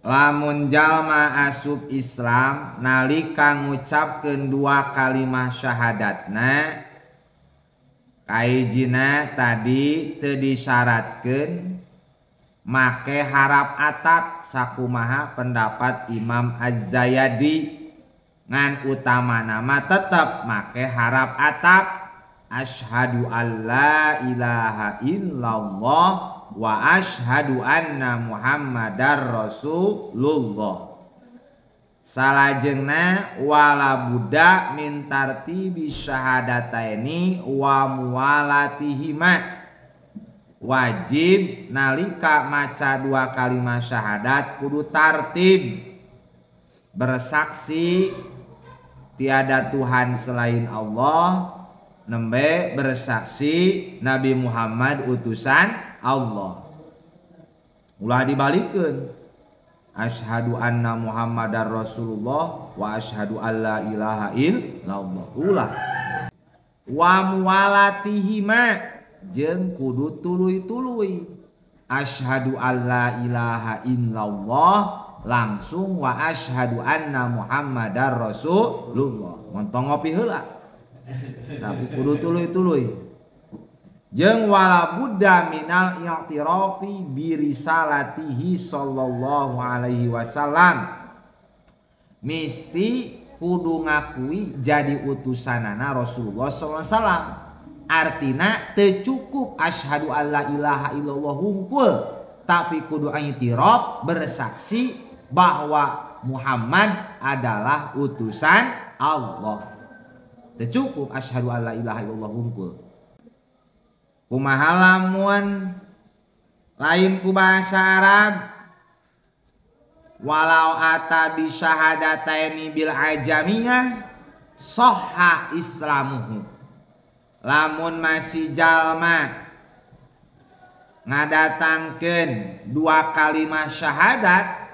Lamun jalma asup Islam nalika ngucapkeun dua kalimah syahadatna kahijina tadi teu disyaratkeun make harap atap sakumaha pendapat Imam Az-Zayadi ngan utamana mah tetep make harap atap asyhadu alla ilaha illallah wa asyhadu anna Muhammadar Rasulullah. Salajengna wala buddha min tartibi syahadataini wa muwalatihima. Wajib nalika maca dua kalimat syahadat kudu tartib, bersaksi tiada Tuhan selain Allah, nembe bersaksi Nabi Muhammad utusan Allah. Ulah dibalikeun asyhadu anna Muhammadar Rasulullah wa asyhadu alla ilaha illallah. Ulah wa muwalatihima jeung kudu tuluy-tuluy asyhadu alla ilaha illallah langsung wa asyhadu anna Muhammadar Rasulullah. Montong ngopi heula tapi kudu tuluy-tuluy. Jeung wala budda minal i'tirafi bi risalatihi sallallahu alaihi wasallam. Misti kudu ngakui jadi utusanana Rasulullah sallallahu alaihi wasallam. Artina teu cukup asyhadu alla ilaha illallah hungkul, tapi kudu i'tiraf bersaksi bahwa Muhammad adalah utusan Allah. Teu cukup asyhadu alla ilaha illallah hungkul. Kumaha lamun lain ku bahasa Arab walau ata bi syahadataini bil ajamiyah sahha islamuhu. Lamun masih jalma ngadatangkeun dua kalimat syahadat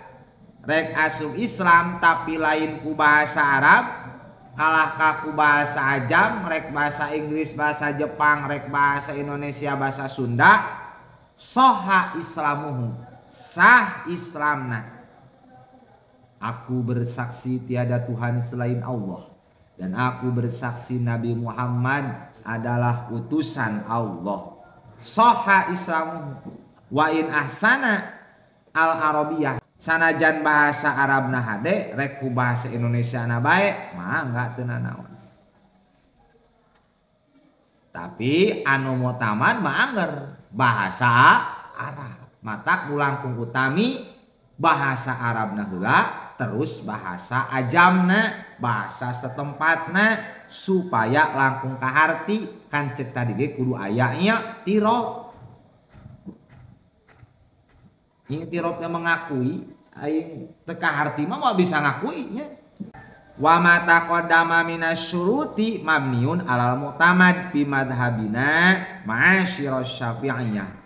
rek asup Islam tapi lain ku bahasa Arab, kalah ka ku bahasa ajam, rek bahasa Inggris, bahasa Jepang, rek bahasa Indonesia, bahasa Sunda, soha islamuhu, sah Islamna. Aku bersaksi tiada Tuhan selain Allah dan aku bersaksi Nabi Muhammad adalah utusan Allah. Soha islamuhu wa in ahsana al arabiyah. Sanajan bahasa Arab na hade rek ku bahasa Indonesia na bae mah enggak teu nanaon. Tapi anu mutaman mah angger bahasa Arab. Matak nu langkung utami bahasa Arab na heula terus bahasa ajamna, bahasa setempatna supaya langkung kaharti kan cek tadi ge kudu aya i'tiraf. I'tirafnya mengakui aing teu kaharti mah moal bisa ngakui nya. Wa ma taqaddama minasyuruti mabniun alal mu'tamad bi madhhabina ma'asyiras syafi'iyah.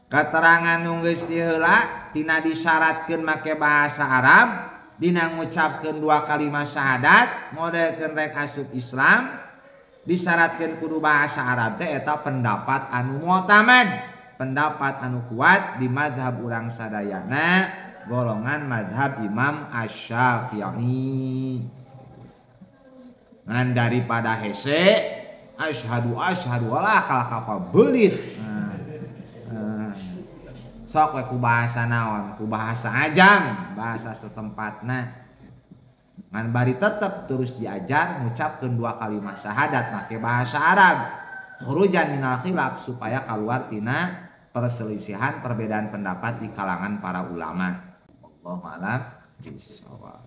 Keterangan nu geus heula tina disyaratkeun make bahasa Arab, dina ngucapkeun dua kalimat syahadat modelkeun rek asup Islam disyaratkeun kudu bahasa Arab teh eta pendapat anu mu'tamad, pendapat anu kuat di madhab urang sadayana golongan madhab Imam Asy-Syafi'i. Ngan daripada hese asyhadu asyhadu wala kalah kapal belit. Sok we ku bahasa naon, ku bahasa ajam, bahasa setempatna. Ngan bari tetep terus diajar ngucapkeun dua kalimat syahadat make bahasa Arab. Khurujan minal khilaf supaya keluar tina perselisihan perbedaan pendapat di kalangan para ulama. Wallahu a'lam bishawab.